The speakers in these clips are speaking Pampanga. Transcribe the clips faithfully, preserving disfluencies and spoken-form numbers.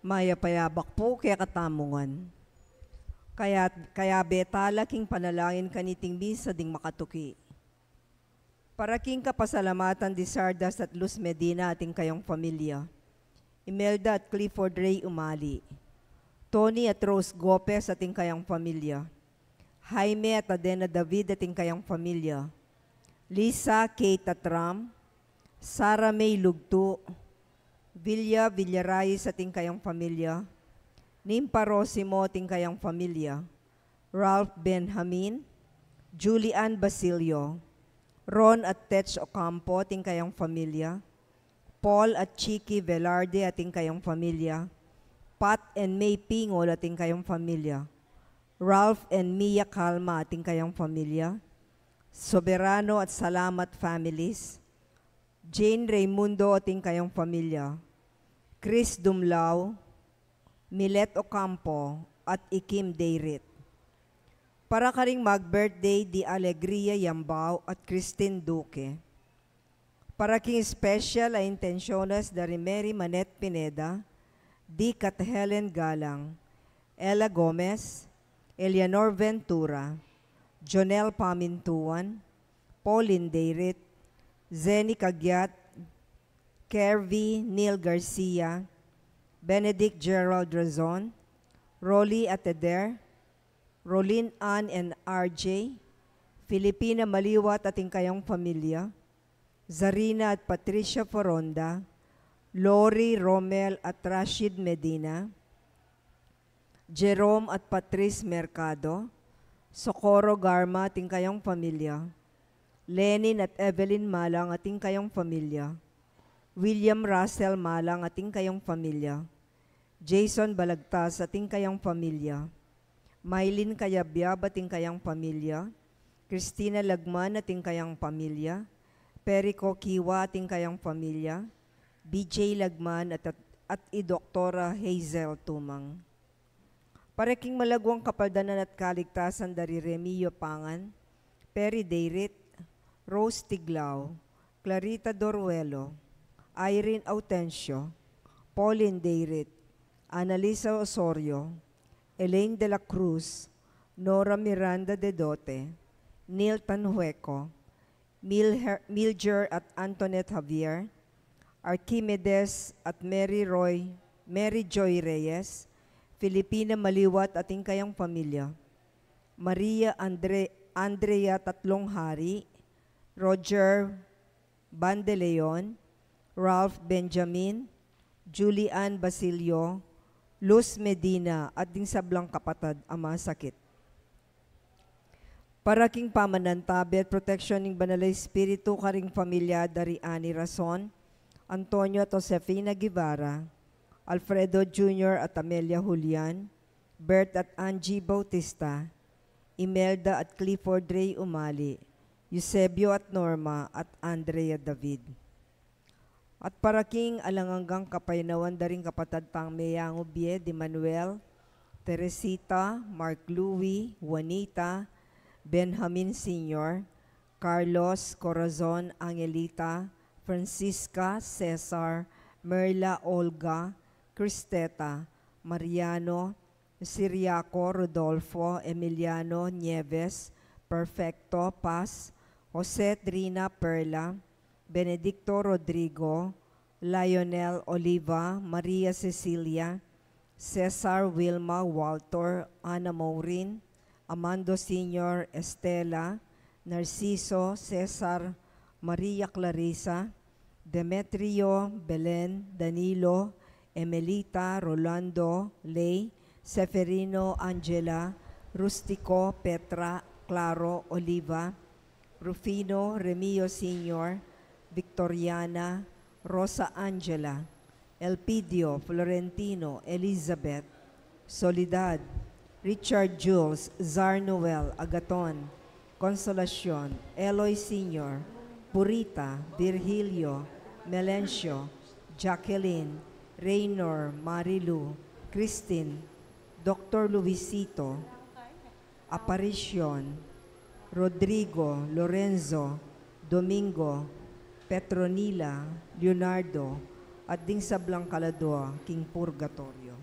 Mayap a abak pu kekatamu ngan. Kaya, kayabe tala king panalangin kaniting misa ding makatuki. Para king kapasalamatan di Sardas at Luz Medina ating kayang pamilya. Imelda at Clifford Ray Umali. Tony at Rose Gopez ating kayang pamilya. Jaime at Adena David ating kayang pamilya. Lisa, Kate at Ram. Sara May Lugtu. Villa Villarais ating kayang pamilya. Nimpa Rosimo ating kayang pamilya. Ralph Benjamin. Julian Basilio. Ron at Tech Ocampo ating kayang pamilya. Paul at Chiki Velarde ating kayang pamilya. Pat and May Pingol ating kayang pamilya. Ralph and Mia Calma ating kayang pamilya. Soberano at Salamat families. Jane Raymundo ating kayang pamilya. Chris Dumlao, Milet Ocampo, at Ikim Dayrit. Para karing mag-birthday di Alegria Yambao at Christine Duque. Para king special a intenciones da ri Mary Manette Pineda, Dick at Helen Galang, Ella Gomez, Eleanor Ventura, Jonel Pamintuan, Pauline Dayrit, Zenny Cagiat, Kervy Neil Garcia, Benedict Gerald Razon, Rolly Ateder, Rolin Ann and R J, Filipina Maliwat ating kayang pamilya, Zarina at Patricia Foronda, Lori, Romel at Rashid Medina, Jerome at Patrice Mercado, Socorro Garma ating kayang pamilya, Lenin at Evelyn Malang ating kayang pamilya, William Russell Malang ating kayang pamilya, Jason Balagtas ating kayang pamilya, Mylene Cayabyab ating kayang pamilya, Christina Lagman ating kayang pamilya, Perico Kiwa ating kayang pamilya, B J Lagman at, at, at i Doktora Hazel Tumang. Para king malaguang kapaldanan at kaligtasan da ri Remio Pangan, Perry Dayrit, Rose Tiglao, Clarita Doruelo, Irene Autencio, Pauline Dayrit, Annalisa Osorio, Elaine de la Cruz, Nora Miranda de Dote, Neil Tanhueco, Milher-, Milger at Antoinette Javier, Archimedes at Mary Roy, Mary Joy Reyes, Filipina Maliwat ating kayang pamilya, Maria Andre-, Andrea Tatlong Hari, Roger Bandeleon, Ralph Benjamin, Julian Basilio, Luz Medina, at ding sablang kapatad a masakit. Para king pamanantabe at proteksyon ning Banal a Espiritu karing pamilya da ri Annie Rason, Antonio at Josefina Guevara, Alfredo Junior at Amelia Julian, Bert at Angie Bautista, Imelda at Clifford Ray Umali, Eusebio at Norma at Andrea David. At para king alang anggang kapaynawan da ring kapatad tang meyangu bie di Manuel, Teresita, Mark Louie, Juanita, Benjamin Senior, Carlos, Corazon, Angelita, Francisca, Cesar, Merla, Olga, Cristeta, Mariano, Siriaco, Rodolfo, Emiliano, Nieves, Perfecto, Paz, Jose, Trina, Perla, Benedicto, Rodrigo, Lionel, Oliva, Maria Cecilia, Cesar, Wilma, Walter, Ana Maureen, Amando Senior, Estela, Narciso, Cesar, Maria Clarissa, Demetrio, Belen, Danilo, Emelita, Rolando, Ley, Seferino, Angela, Rustico, Petra, Claro, Oliva, Rufino, Remio Senior, Victoriana, Rosa Angela, Elpidio, Florentino, Elizabeth, Soledad, Richard Jules, Zar Noel, Agaton, Consolacion, Eloy Senior, Purita, Virgilio, Melencio, Jacqueline, Reynor, Marilu, Christine, Doctor Luisito, Aparicion, Rodrigo, Lorenzo, Domingo, Petronila, Leonardo, at ding sablang kaladua king purgatoryo.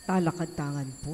Talakad ta ngan pu.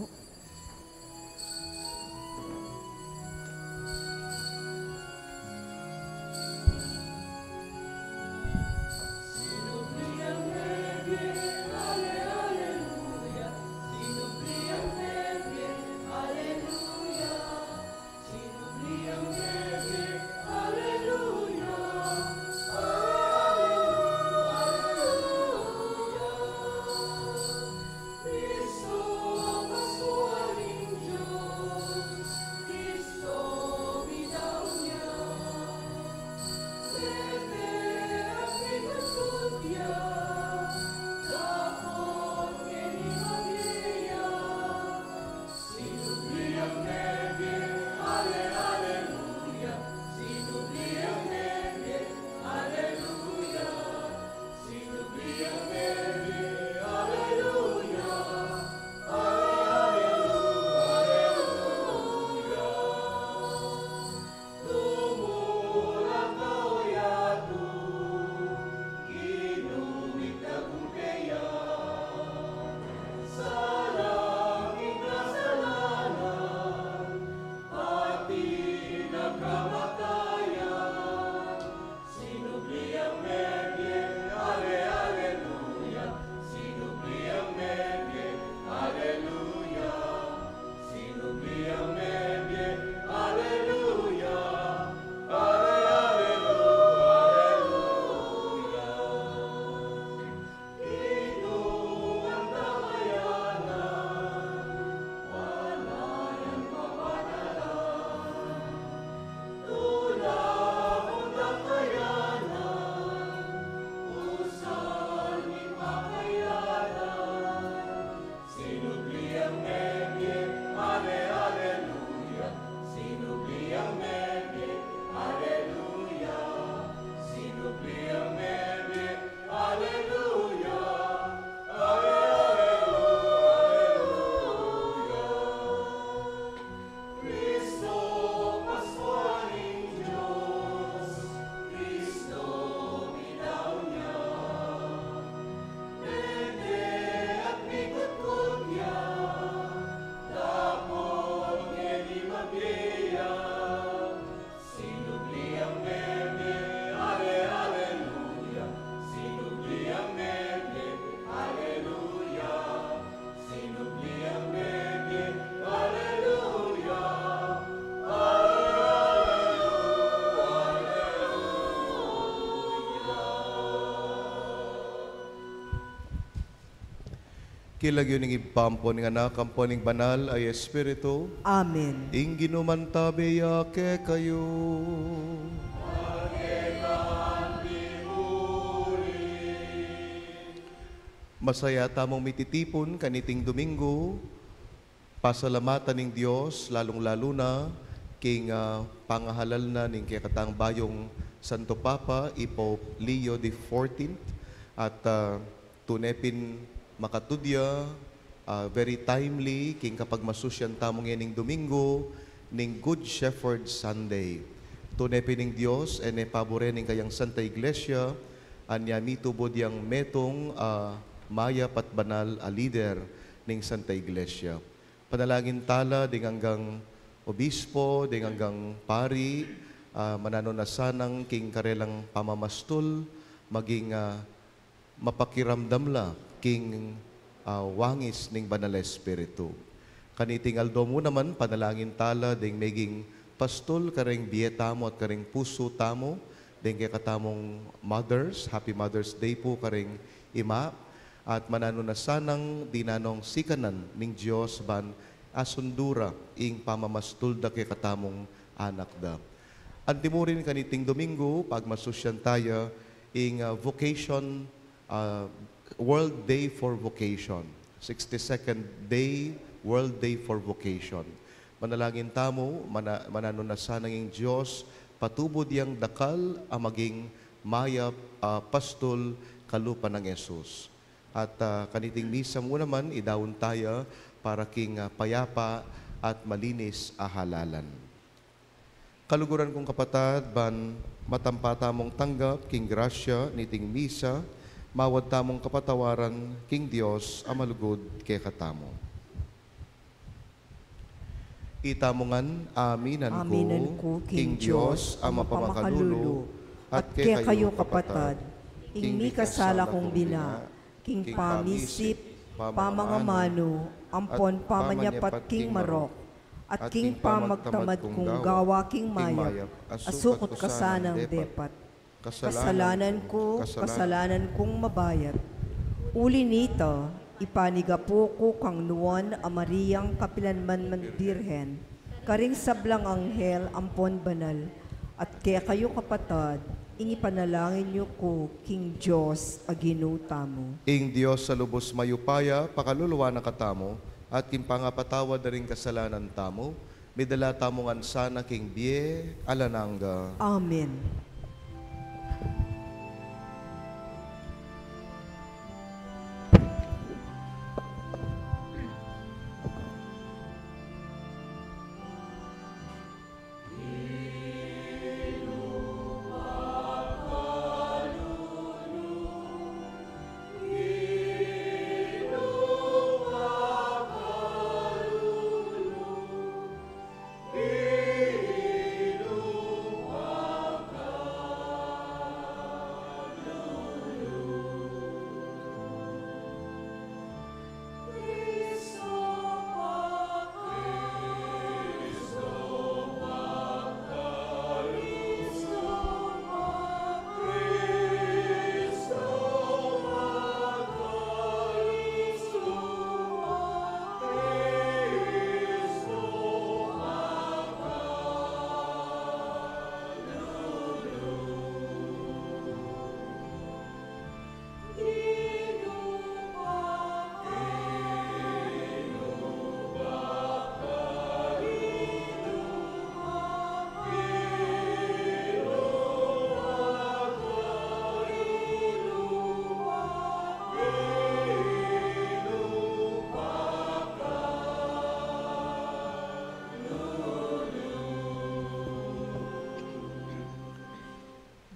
King lagyu ning Ibpa, ampon ning Anak, ampon ning Banal a Espiritu. Amen. Ing Ginu mantabe ya kekayu. Masaya tamung mititipun kaniting Domingo, pasalamatan ning Dios, lalung-lalu na king, ah, pangahalal na ning kekatang bayung Santo Papa, i Pope Leo the fourteenth, at, ah, tune pin makatudya, ah, very timely, king kapagmasusyan tamu ngening Domingo, ning Good Shepherd Sunday. Tune pin ning Dios, e ne pabure ning kayang Santa Iglesia, anya mitubud yang metung, ah, mayap at banal a lider ning Santa Iglesia. Panalangin tala ding anggang obispo, ding anggang pari, ah, mananu na sanang king karelang pamamastul, maging, ah, mapakiramdam la king, ah, wangis ning Banal a Espiritu. Kaniting aldo mu naman, panalangin tala ding meging pastul kareng bie tamu at kareng pusu tamu, ding kekatamung mothers, happy Mother's Day pu kareng ima, at mananu na sanang dinan nong sikanan ning Dios ban asundu ra ing pamamastul da kekatamung anak da. Antimurin kaniting Domingo, pagmasusyan taya ing, ah, vocation, ah, World Day for Vocation, sixty-second Day, World Day for Vocation. Manalangin tamu, mana-, mananu na sanang ing Dios patubud yang dakal a maging mayap a pastul kalupa nang Jesus. At, ah, kaniting misa mu naman, idaun taya para king, ah, payapa at malinis a halalan. Kaluguran kung kapatad, ban matampa tamung tanggap king grasya niting misa, mawad tamung kapatawaran king Dios a malugud kekatamu. Itamu ngan, aminan ku, aminan ku king Dios a mapamakalulu, at kekayu kapatad, ing mikasala kung bina, king pamisip, pamangamanu, ampon pamanyapat king marok, at king pamagtamad kung gawa king mayap, a sukut ka sanang depat. Kasalanan ku, kasalanan kung mabayat. Uli nita, ipanigapu ku kang Nuan a Mariang kapilanman man Birhen, karing sablang anghel ampon banal, at kekayu kapatad, ing ipanalangin yu ku king Dios a Ginu tamu. Ing Dios a lubus mayupaya pakaluluan na katamu, at king pangapatawad da ring kasalanan tamu, midala tamu ngan sana king bie alang angga. Amen.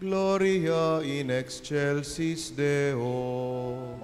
Gloria in excelsis Deo.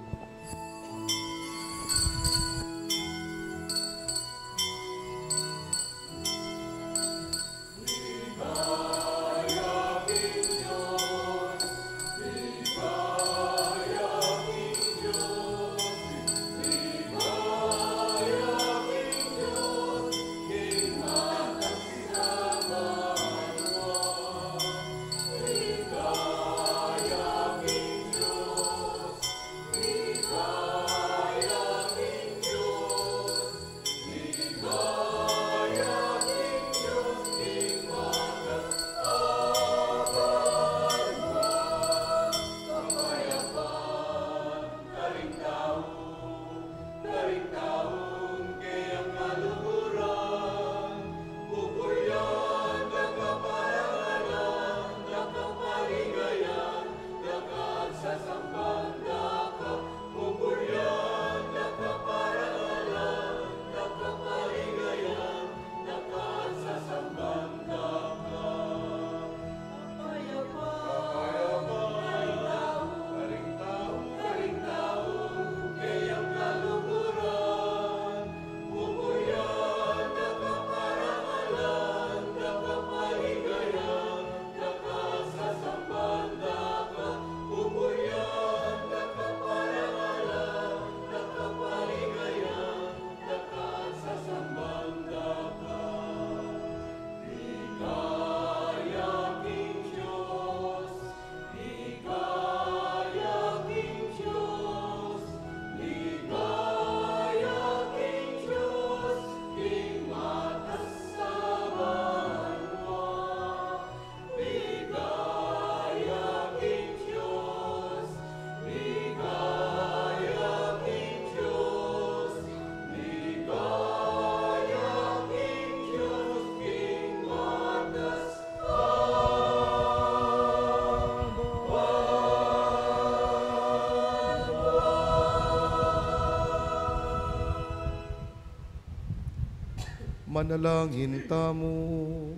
Manalangin tamu.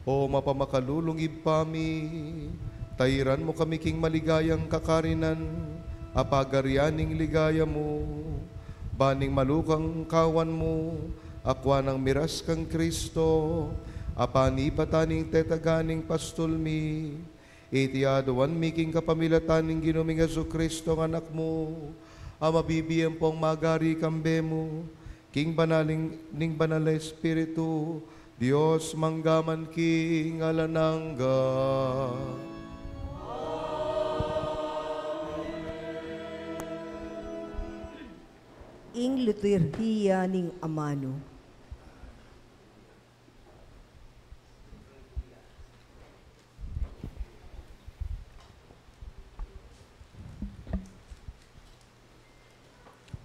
O mapamakalulung Ibpa mi, tairan mu kami king maligayang kakarinan a pagarian ning ligaya mu, ban ning malukang kawan mu, akua nang miras kang Kristo, a panipatan ning tetagan ning pastul mi. Iti aduan mi king kapamilatan ning Ginu ming Jesucristo nga Anak mu, a mabibie ampong magari kambe mu, king banal ning, ning Banal a Espiritu, Dios mangga man king alang angga. Ing liturhiya ning amanu.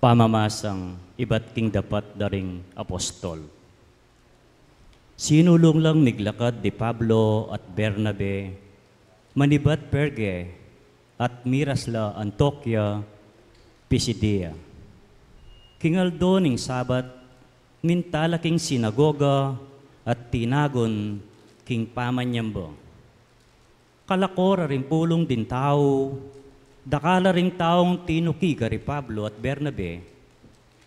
Pamamasang ibat king dapat da ring apostol. Sinulung lang miglakad di Pablo at Bernabe manibat Perge at miras la Antioquia, Pisidia. King aldo ning Sabat, minta la king sinagoga at tinagun king pamanyamba. Kalako ra ring pulung ding tau, dakal la ring taung tinuki kari Pablo at Bernabe,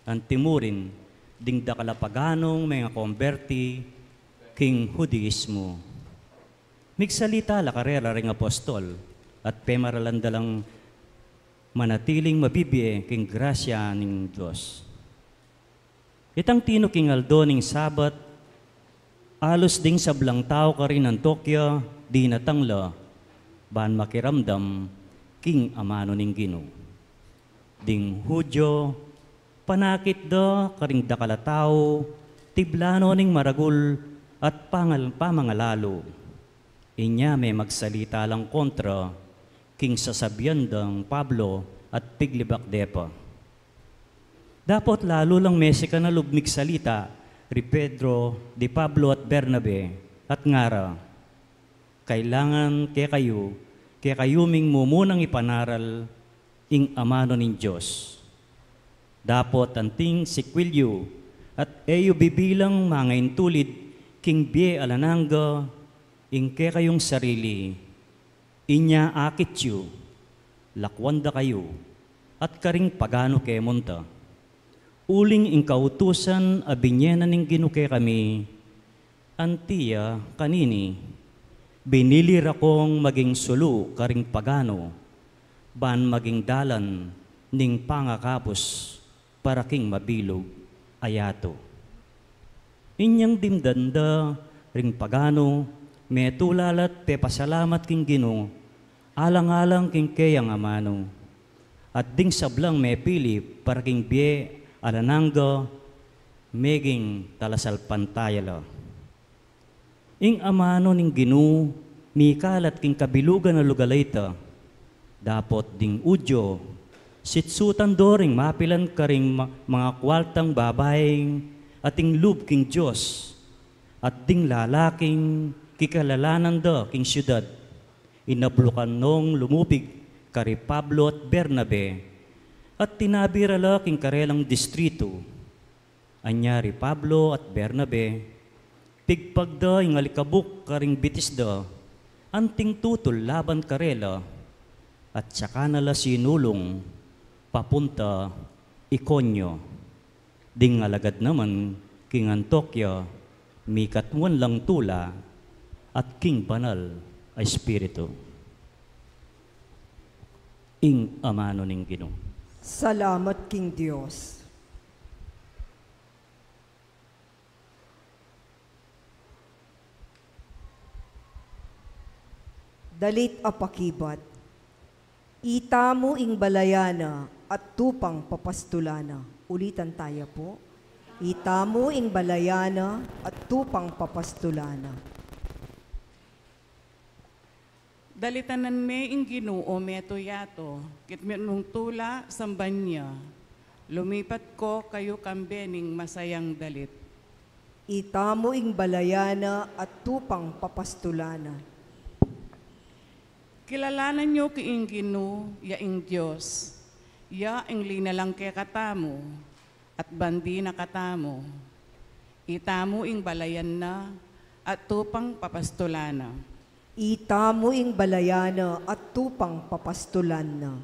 antimurin ding dakal a paganung mengakomberti king Hudiismu. Migsalita la karela ring apostol, at pemaralan da lang manatiling mabibie king grasya ning Dios. Itang tinuking aldo ning Sabat, alus ding sablang tau karin Antioquia dinatang la, ban makiramdam king amanu ning Ginu. Ding Judio, panakit da karing dakal a tau, tiblan no ning maragul at pangal-, pamangalalu. Inya me magsalita lang kontra king sasabian dang Pablo at piglibak de pa. Dapot lalu lang mesikan a lub migsalita ri Pedro, di Pablo at Bernabe, at ngara, kailangan kekayu, kekayu ming mumunang ipanaral ing amanu ning Dios. Dapot anting sikwil yu, at e yu bibilang mangaintulid king bie alang angga ing kekayung sarili, inya akit yu, lakuan da kayu, at karing paganu ke munta. Uling ing kautusan a binie na ning Ginu kekami, anti ya kanini, binili ra kong maging sulu karing paganu, ban maging dalan ning pangakabus para king mabilug a yatu. Inyang dimdan da ring paganu, metula la't pepasalamat king Ginu, alang-alang king keyang amanu. At ding sablang mepili para king bie alang angga, meging talasalpantaya la. Ing amanu ning Ginu, mikalat king kabilugan a lugal a ita. Dapot ding Judio, sitsutan do ring mapilan karing ma-, mangakualtang babaing ating lub king Dios, at ding lalaking kikilalanan da king siudad, inablukan nong lumupig kari Pablo at Bernabe, at tinabi ra la king karelang distritu. Anya ri Pablo at Bernabe, pigpag da ing alikabuk karing bitis da, anting tutul laban karela, at saka na la sinulung papunta Iconio. Ding alagad naman king Antioquia, mikatmuan lang tula at king Banal a Espiritu. Ing amanu ning Ginu. Salamat king Dios. Dalit a pakibat. Itamu ing balayana at tupang papastulana. Ulitan taya pu. Itamu ing balayana at tupang papastulana. Dalitanan me ing Ginu, o meto yatu, kitmit mung tula, samban ya. Lumipat ko kayu kambe ning masayang dalit. Itamu ing balayana at tupang papastulana. Kilalanan yu king Ginu, ya ing Dios, ya ing linalang kekatamu, at bandi na katamu. Itamu ing balayan na at tupang papastulan na. Itamu ing balayan na at tupang papastulan na.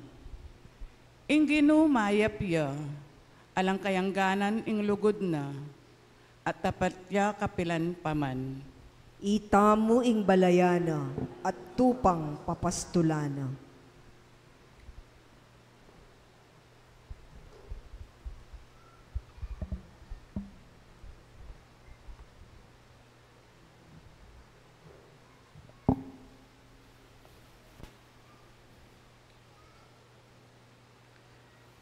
Ing Ginu mayap ya, alang kayangganan ing lugud na, at tapat ya kapilan pa man. Itamu ing balayan na at tupang papastulan na.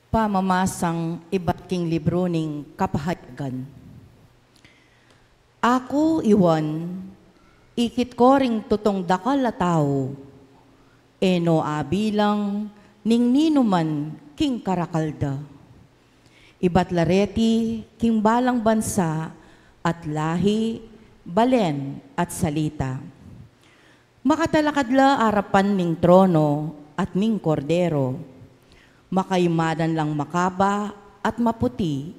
Pamamasang ibat king libru ning Kapahayagan. Aku, i Juan, ikit ko ring tutung dakal a tau, e no abilang ning ninuman king karakal da. Ibat la reti king balang bansa at lahi, balen at salita. Makatalakad la arapan ning trono at ning Kordero. Makaimadan lang makaba at maputi,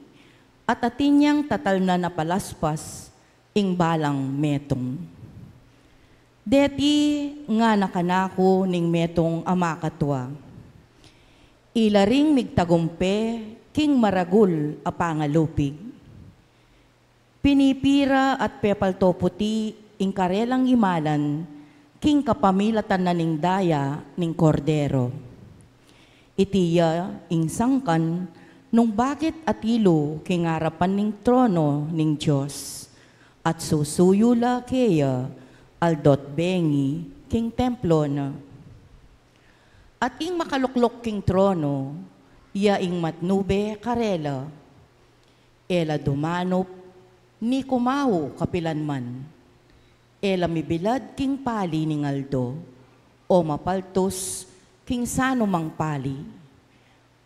at atin yang tatalnan a palaspas ing balang metung. Deti ngana kanaku ning metung a makatua, ila ring migtagumpe king maragul a pangalupig. Pinipira at pepalto puti ing karelang imalan king kapamilatan na ning daya ning Kordero. Iti ya ing sangkan nung bakit atilu king arapan ning trono ning Dios, at susuyu la keya aldo't bengi king templo na. At ing makalukluk king trono, ya ing matnube karela. E la dumanup, ni kumau kapilan man. E la mibilad king pali ning aldo, o mapaltus king sanumang pali.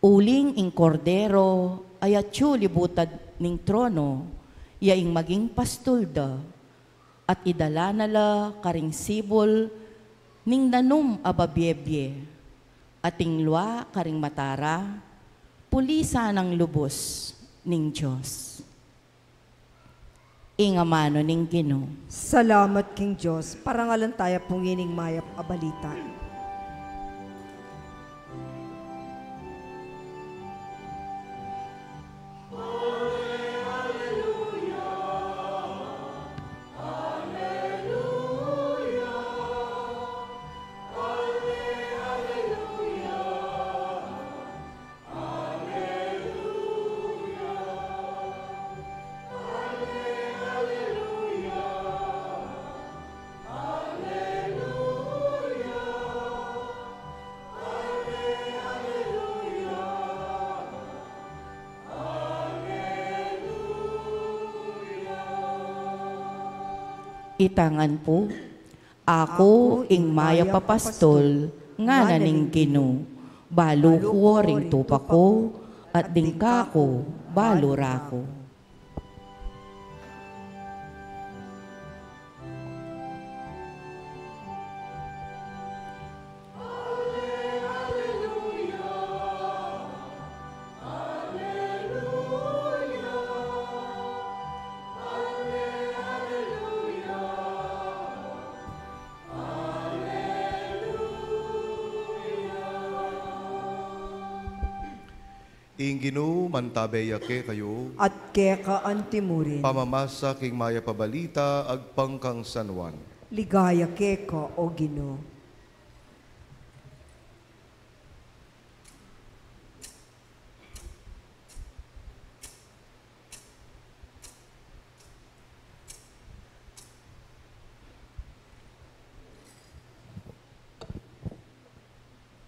Uling ing Kordero a atyu libutad ning trono, ya ing maging pastul da, at idala na la karing sibul ning danum a babiebie, at ing lua karing mata ra, puli sanang lubus ning Dios. Ing amanu ning Ginu. Salamat king Dios. Parangalan taya pu ngening mayap a balita. Ita ngan pu, aku ing mayap a pastul, ngana ning Ginu, balu ku ring tupa ku, at ding kaku balu ra ku. Ing Ginu mantabe ya kekayu. At keka antimurin. Pamamasa king mayap a balita agpang kang San Juan. Ligaya keka, O Ginu.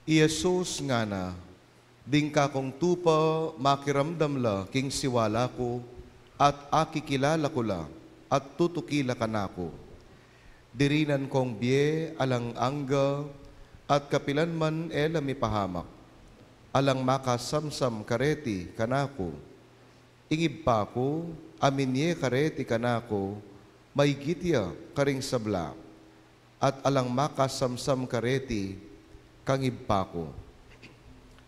I Jesus ngana, ding kakung tupa makiramdam la king siwala ku, at akikilala ku la, at tutuki la kanaku. Dirinan kong bie alang angga, at kapilan man e la mipahamak. Alang makasamsam kareti kanaku. Ing Ibpa ku, a minie kareti kanaku, maigit ya karing sabla, at alang makasamsam kareti kang Ibpa ku.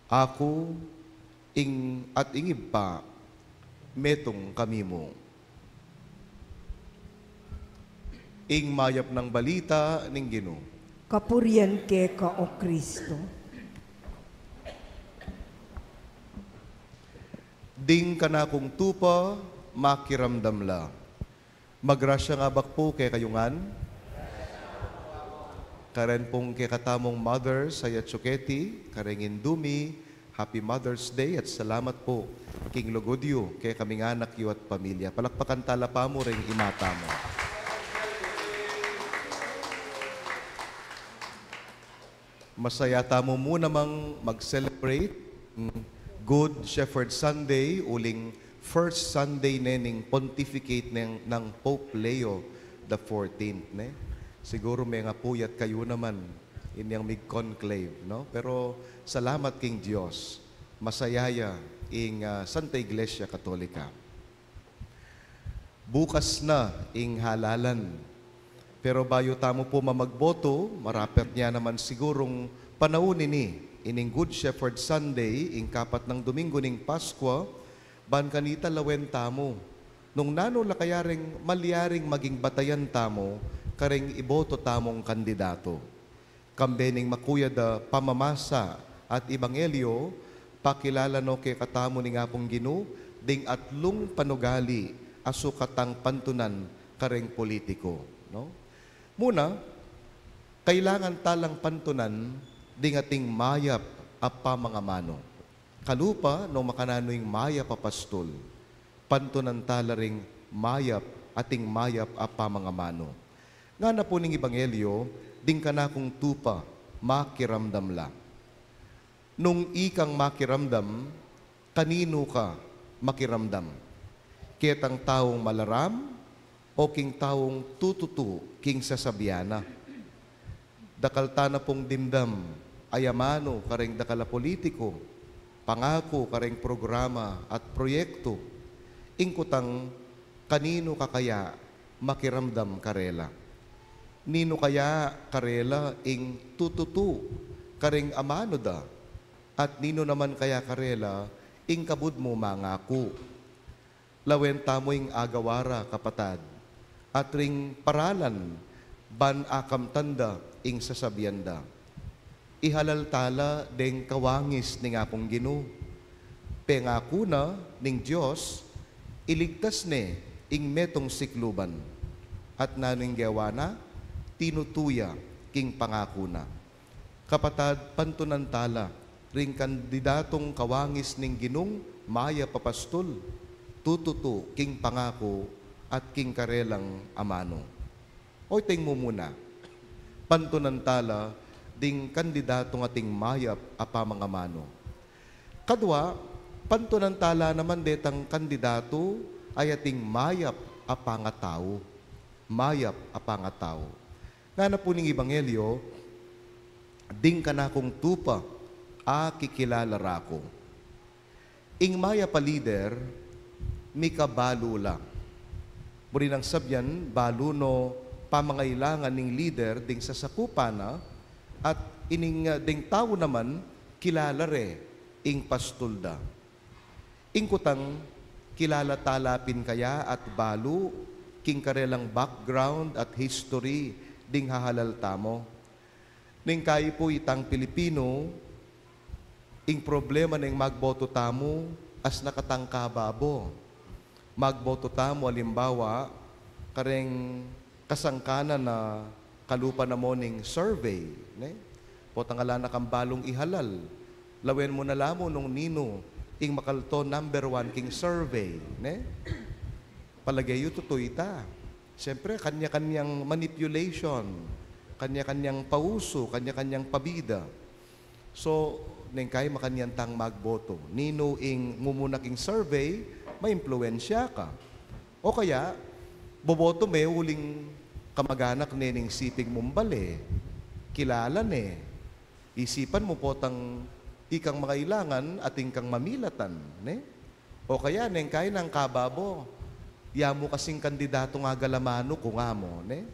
Aku, ing, at ing Ibpa, metung kami mu. Ing mayap nang balita ning Ginu. Kapurian keka, O Kristo. Ding kanakung tupa, makiramdam la. Magrasyang abak pu kekayu ngan. Karen pung kekatamung Mother's Saya Choketi, kareng indu mi, Happy Mother's Day at salamat pu king lugud yu kekami ngan, anak yu at pamilya. Palakpakan tala pa mu ring ima tamu. Masaya tamu mu namang mag-celebrate, mm, Good Shepherd Sunday, uling first Sunday ne ning pontificate neng, nang Pope Leo the fourteenth, ne? Siguru mengapuyat kayu naman inyang mig-conclave, no? Pero salamat king Dios, masaya ya ing, ah, Santa Iglesia Katolika. Bukas na ing halalan. Pero bayu tamu pu mamagboto, marapet ne naman sigurung panaun ini, ining Good Shepherd Sunday, ing kapat nang Domingo ning Paskua, ban kanita lawen tamu nung nanu la kaya ring malyaring maging batayan tamu kareng iboto tamung kandidato. Kambe ning makuyad a pamamasa at ebanghelyo, pakilala no kekatamu ning Apung Ginu ding atlung panugali a sukat tang pantunan kareng politiko, no? Muna, kailangan talang pantunan ding ating mayap a pamangamanu. Kalupa no makananu ing mayap a pastul, pantunan tala ring mayap, ating mayap a pamangamanu. Ngana pu ning ebanghelyo, ding kanakung tupa, makiramdam la. Nung ikang makiramdam, kaninu ka makiramdam? Ketang taung malaram o king taung tututu king sasabian na? Dakal tana pung dimdam a amanu kareng dakal a politiku, pangaku kareng programa at proyektu. Ing kutang, kaninu ka kaya makiramdam karela? Ninu kaya karela ing tututu kareng amanu da? At ninu naman kaya karela ing kabud mu mangaku? Lawen tamu ing agawa ra, kapatad, at ring paralan ban akamtan da ing sasabian da. Ihalal tala deng kawangis ning Apung Ginu. Pengaku na ning Dios, iligtas ne ing metung sikluban. At nanu ing gewa na? Tinutu ya king pangaku na. Kapatad, pantunan tala ring kandidatung kawangis ning Ginung mayap a pastul, tututu king pangaku at king karelang amanu. O, iteng mumuna, pantunan tala ding kandidatung ating mayap a pamangamanu. Kadwa, pantunan tala naman detang kandidatu a ating mayap a pangatau. Mayap a pangatau. Ngana pu ning ebanghelyo, ding kanakung tupa, akikilala ra ku. Ing mayap a lider, mika balu la. Buri nang sabian, balu no pamangailangan ning lider ding sasakupan na, at ining, ah, ding tau naman, kilala re ing pastul da. Ing kutang, kilala tala pin kaya at balu king karelang background at history ding hahalal tamu? Neng kayi pu itang Pilipinu, ing problema neng magboto tamu, asna katang kababo. Magboto tamu, alimbawa, kareng kasangkanan a kalupa na mo ning survey, ne? Potang ala na kang balung ihalal, lawen mu na la mu nung ninu ing makalto number one king survey, ne? Palage yu tutu ita. Siyempre, kanya-kanyang manipulation, kanya-kanyang pausu, kanya-kanyang pabida. So, neng kayi makanyan tang magboto. Ninu ing mumuna king survey, maimpluwensya ka. O kaya, boboto me uling kamaganak ne ning siping mung bale, kilala ne. Isipan mu potang ikang mangailangan, atin kang mamilatan, ne? O kaya, neng kayi nang kababo, ya mu kasing kandidatung agalamanu ku nga mo, ne?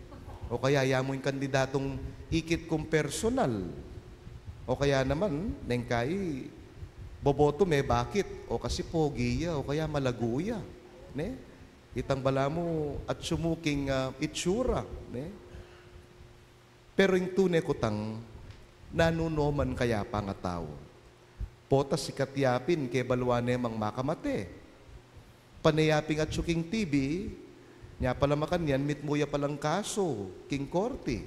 O kaya, ya mu ing kandidatung ikit kung personal. O kaya naman, neng kayi, boboto me bakit? O kasi pogi ya, o kaya malagu ya, ne? Itang balamu atsu mu king, ah, itsura, ne? Pero ing tune kutang, nanu no man kaya pangatau? Pota sikat ya pin, kebalwan ne mang makamate. Pane ya pin atsu king T V, nya pala makanyan mitmu ya palang kasu king korte.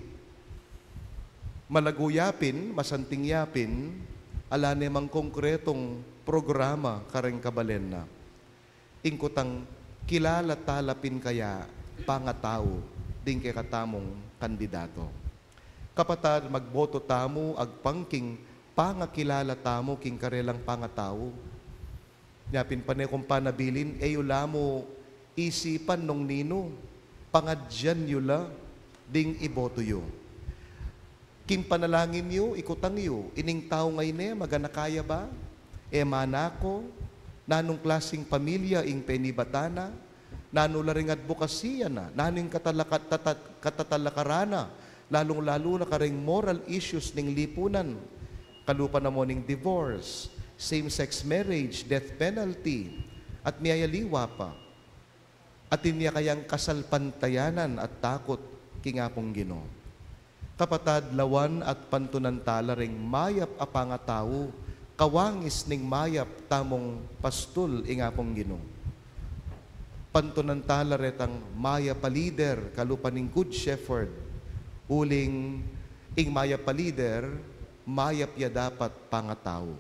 Malagu ya pin, masanting ya pin, ala ne mang konkretong programa kareng kabalen na. Ing kutang, kilala tala pin kaya pangatau ding kekatamung kandidato? Kapatad, magboto tamu agpang king pangakilala tamu king karelang pangatau. Nya pin pane kung panabilin, e yu la mu isipan nung ninu, pangadyan yu la ding iboto yu. King panalangin yu, ikutang yu, ining tau ngeni, maganaka ya ba? E mana ko? Nanung klasing pamilya ing penibatan na? Nanu la ring adbokasiya na? Nanu ing katalaka-, tata-, katatalakaran na? Lalung-lalu na kareng moral issues ning lipunan. Kalupa na mu ning divorce, same-sex marriage, death penalty, at miyayaliwa pa. Atin ya kayang kasalpantayanan at takut king Apung Ginu? Kapatad, lawan at pantunan tala ring mayap a pangatau, kawangis ning mayap tamung pastul ing Apung Ginu. Pantunan tala retang mayap a lider, kalupa ning Good Shepherd, uling ing mayap a lider, mayap ya dapat pangatau.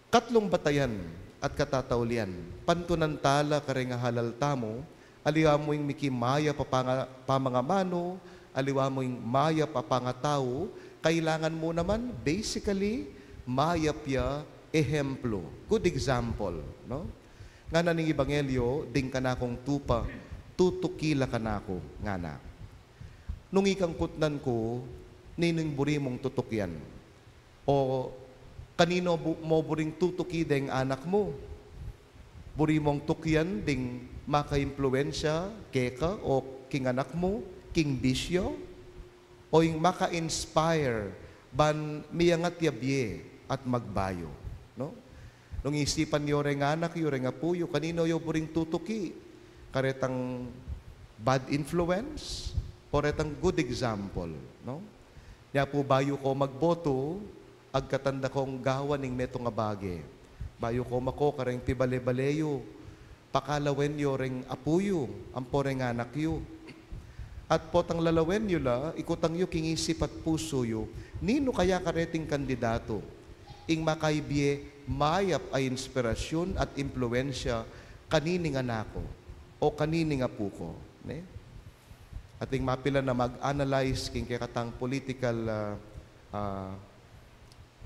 Katlung batayan at katataulian, pantunan tala kareng halal tamu, aliwa mu ing miki mayap a panga-, pamangamanu, aliwa mu ing mayap a pangatau, kailangan mu naman, basically, mayap ya ehemplu, good example, no? Ngana ning Ebanghelyo, ding kanakung tupa, tutuki la kanaku, ngana. Nung ikang kutnan ku, ninu ing buri mung tutukian? O kaninu bu-, mo buring tutuki deng anak mu? Buri mung tukian ding makaimpluwensya keka o king anak mu, king bisyo? O ing maka-inspire ban miyangat ya bie at magbayu, no? Nung isipan yu reng anak yu, reng apu yu, kaninu yu buring tutuki? Karetang bad influence o retang good example, no? Nya pu bayu ko magboto, agkatan da kong gawan ing metung a bage. Bayu ko mako kareng pibale-bale yu, pakalawen yu reng apu yu, ampo reng anak yu. At potang lalawen yu la, ikutang yu king isip at pusu yu, ninu kaya kareting kandidatu ing makaibie mayap a inspirasyun at impluwensya kanining anak ku o kanining apu ku, ne? Ating mapilan a mag-analyze king kekatang political, ah, ah,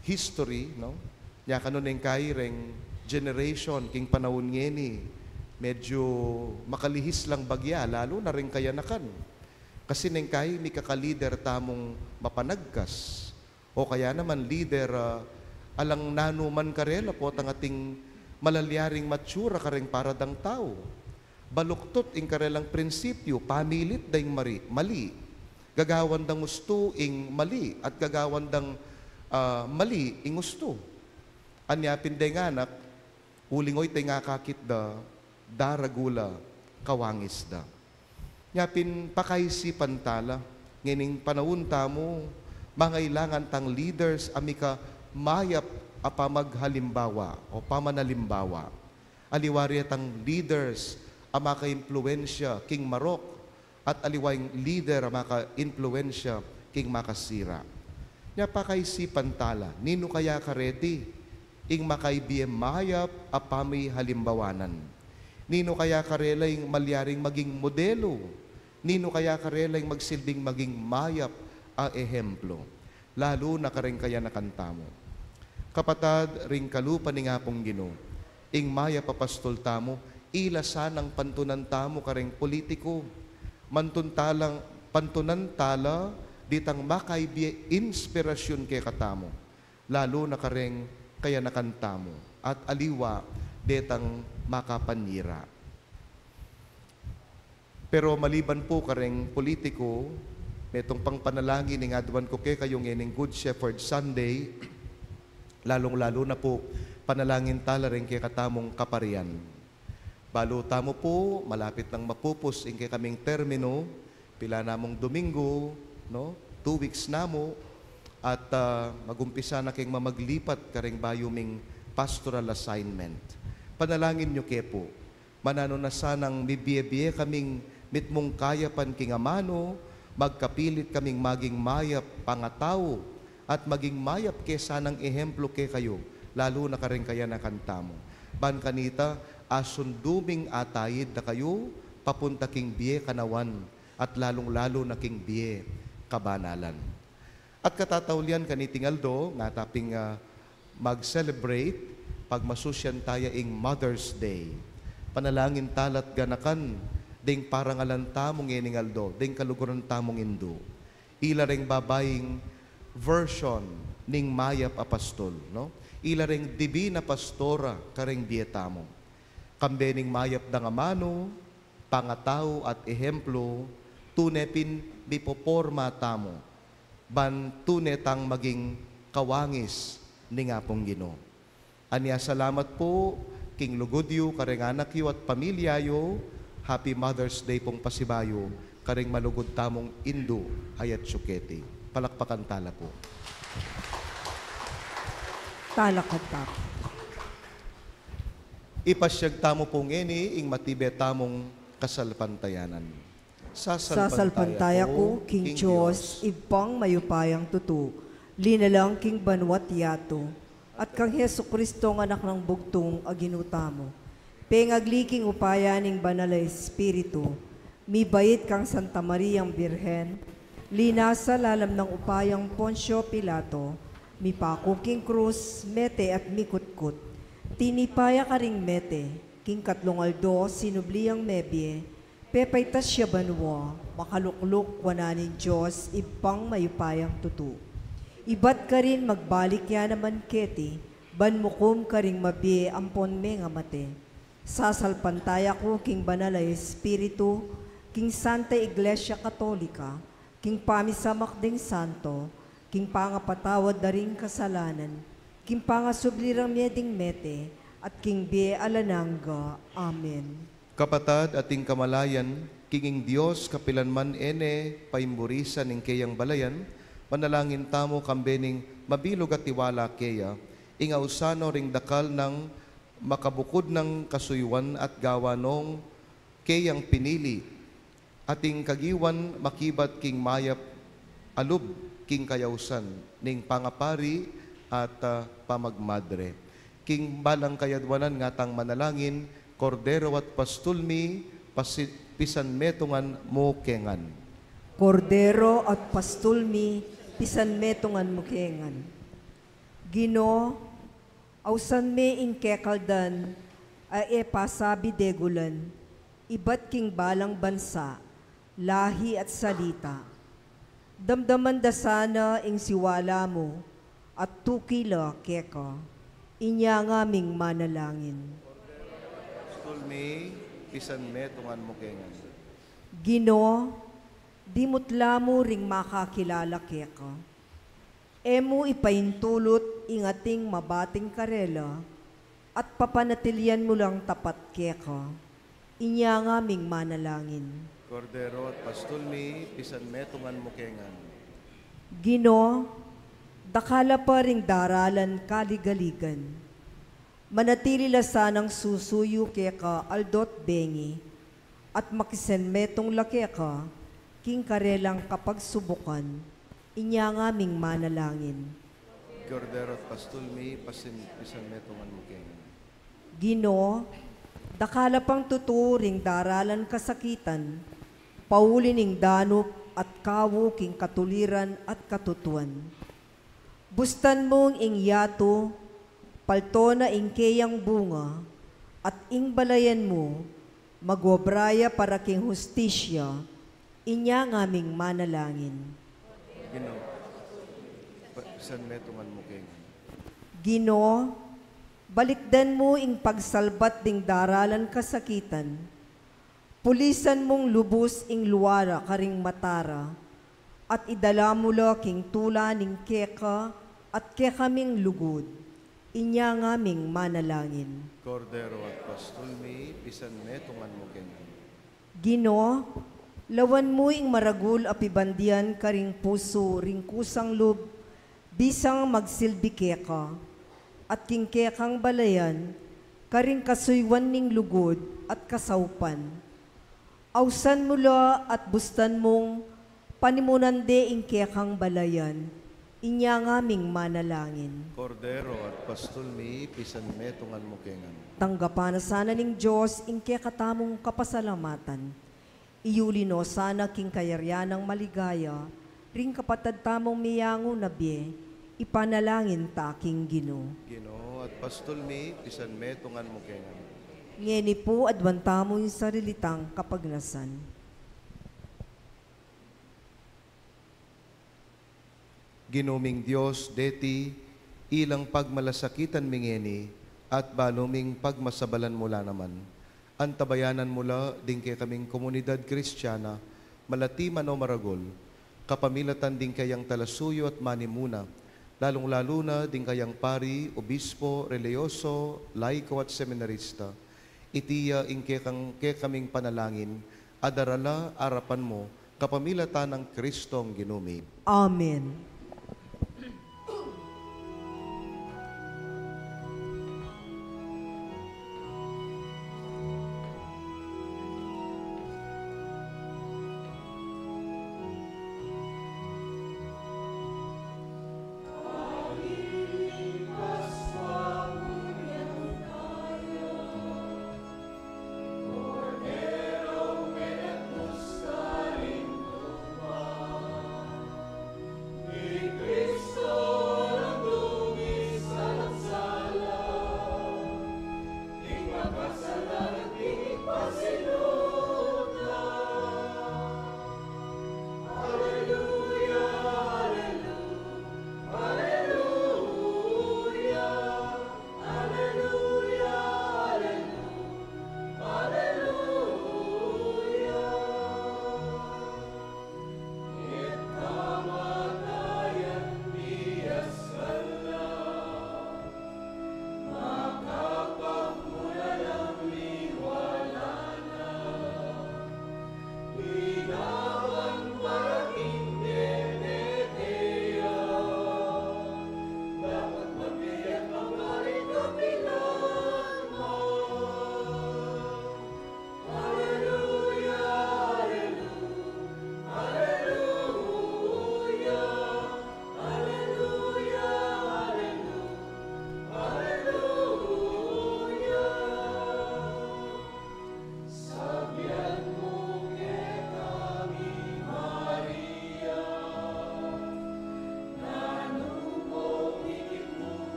history, no? Nya kanu neng kai reng generation king panaun ngeni, medyu makalihis lang bagya, lalu na reng kayanakan. Kasi neng kai mikakalider tamung mapanagkas. O kaya naman lider, ah, alang nanu man karela potang ating malalyaring matsura kareng paradang tau. Baluktut ing karelang prinsipyu, pamilit da ing mari-, mali. Gagawan dang ustu ing mali, at gagawan dang, ah, mali ing ustu. Anya pin deng anak, uling oyteng akakit da, daragu la, kawangis da. Nya pin pakaisipan tala, ngening panaun tamu, mangailangan tang leaders a mika mayap a pamaghalimbawa o pamanalimbawa. Aliwa retang leaders a makaimpluwensya king marok, at aliwa ing lider a makaimpluwensya king makasira. Nya pakaisipan tala, ninu kaya kareti ing makaibie mayap a pamihalimbawanan? Ninu kaya karela ing malyaring maging modelu? Ninu kaya karela ing magsilbing maging mayap a ehemplu? Lalu na kareng kayanakan tamu. Kapatad, ring kalupa ning Apung Ginu, ing mayap a pastul tamu, ila sanang pantunan tamu kareng politiku. Mantun talang, pantunan tala ditang makaibie inspirasyun kekatamu, lalu na kareng kayanakan tamu, at aliwa detang makapanyira. Pero maliban pu kareng politiku, metung pang panalangin ing aduan ku kekayu ngening Good Shepherd Sunday, lalung-lalu na pu panalangin tala reng kekatamung kaparian. Balu tamu pu, malapit nang mapupus ing kekaming terminu, pila na mung Domingo, no? Two weeks na mu, at, ah, magumpisa na keng mamaglipat kareng bayu ming pastoral assignment. Panalangin yu ke pu. Mananu na sanang mibie-bie kaming mitmung kayapan king amanu, magkapilit kaming maging mayap pangatau, at maging mayap ke sanang ehemplu kekayu, lalu na kareng kayanakan tamu. Ban kanita, asundu ming ataid da kayu, papunta king bie kanawan, at lalung-lalu na king bie kabanalan. At katataulian kaniting aldo, nga taping, ah, mag-celebrate, pagmasusyan taya ing Mother's Day. Panalangin tala't ganakan, ding parangalan tamu ngening aldo, ding kaluguran tamung indu. Ila reng babaing version ning mayap a pastul, no? Ila reng dibina pastora kareng bie tamu. Kambe ning mayap dang amanu, pangatau at ehemplu, tune pin mipoporma tamu, ban tune tang maging kawangis ning Apung Ginu. Anya, salamat pu king lugud yu kareng anak yu at pamilya yu. Happy Mother's Day pung pasibayu kareng malugud tamung indu, ayat yu keti. Palakpakan tala pu. Talakad tamu. Ipasyag tamu pu ngeni ing matibe tamung kasalpantayanan. Sasalpantaya ku king Dios, Ibpang mayupayang tutu, linalang king banua't yatu, at kang Jesucristo, Anak nang bugtung a Ginu tamu, pengagli king upaya ning Banal a Espiritu, mibait kang Santa Mariang Birhen, linasa lalam nang upayang Poncio Pilato, mipaku king krus, mete at mikutkut, tinipa ya karing mete, king katlung aldo sinubli yang mebie, pepaitas ya banua, makalukluk wanan ning Dios Ibpang mayupayang tutu. Ibat karin magbalik ya naman keti, ban mukum karing mabie ampon mengamate. Sasalpantaya ku king Banal a Espiritu, king Santa Iglesia Katolika, king pamisamak ding santo, king pangapatawad da ring kasalanan, king pangasubli rang mie ding mete, at king bie alang angga. Amen. Kapatad, ating kamalayan, king ing Dios kapilan man e ne paimburisan ing keyang balayan, manalangin tamu kambe ning mabilug a tiwala keya, ing ausan no ring dakal nang makabukud nang kasuyuan at gawa nong keyang pinili, ating kagiwan makibat king mayap a lub king kayausan ning pangapari at, ah, pamagmadre. King balang kayadwanan ngatang manalangin, Kordero at Pastul mi, pasi-, pisanmetungan mu ke ngan. Kordero at Pastul mi, pisanmetungan mu ke ngan. Ginu, ausan me ing kekaldan a e pasabi degulan, ibat king balang bansa, lahi at salita. Damdaman da sana ing siwala mu, at tuki la keka. Inya ngaming manalangin. Pastul mi, pisanmetungan mu ke ngan. Ginu, dimutla mu ring makakilala keka. E mu ipaintulut ing ating mabating karela, at papanatilian mu lang tapat keka. Inya ngaming manalangin. Kordero at Pastul mi, pisanmetungan mu ke ngan. Ginu, dakal la pa ring daralan kaligaligan. Manatili la sanang susuyu keka aldo't bengi, at makisanmetung la keka king karelang kapagsubukan. Inya ngaming manalangin. Kordero at Pastul mi, pasin-, pisanmetungan mu ke ngan. Ginu, dakal la pang tutu ring daralan kasakitan, pauli ning danup at kawu king katuliran at katutuan. Bustan mung ing yatu, palto na ing keyang bunga, at ing balayan mu, magobra ya para king hustisya. Inya ngaming manalangin. Ginu, pa-, pisanmetungan mu ke ngan. Ginu, balikdan mu ing pagsalbat ding daralan kasakitan, pulisan mung lubus ing lua ra karing mata ra, at idala mu la king tula ning keka at kekaming lugud. Inya ngaming manalangin. Kordero at Pastul mi, pisanmetungan mu keng Ginu, lawan mu ing maragul a pibandian karing pusu ring kusang lub, bisang magsilbi keka, at king kekang balayan, karing kasuyuan ning lugud at kasaupan. Ausan mu la at bustan mung panimunan de ing kekang balayan, inya ngaming manalangin. Kordero at Pastul mi, pisanmetungan mu keng Tanggapan na sana ning Dios ing kekatamung kapasalamatan. Iyuli no sana king kayarian nang maligaya ring kapatad tamung miyangu na bie, ipanalangin ta king Ginu. Ginu at Pastul mi, pisanmetungan mu keng Ngeni pu, aduan tamu ing sarili tang kapagnasan. Ginu ming Dios, deti ilang pagmalasakitan mi ngeni at balu ming pagmasabalan mu la naman. Antabayanan mu la ding kekaming komunidad Kristiana, malati man o maragul, kapamilatan ding kayang talasuyu at manimuna, lalung-lalu na ding kayang pari, obispo, reliyoso, laiko at seminarista. Iti ya ing kekang, kekaming panalangin, a darala arapan mu, kapamilatan nang Kristong Ginu mi. Amen.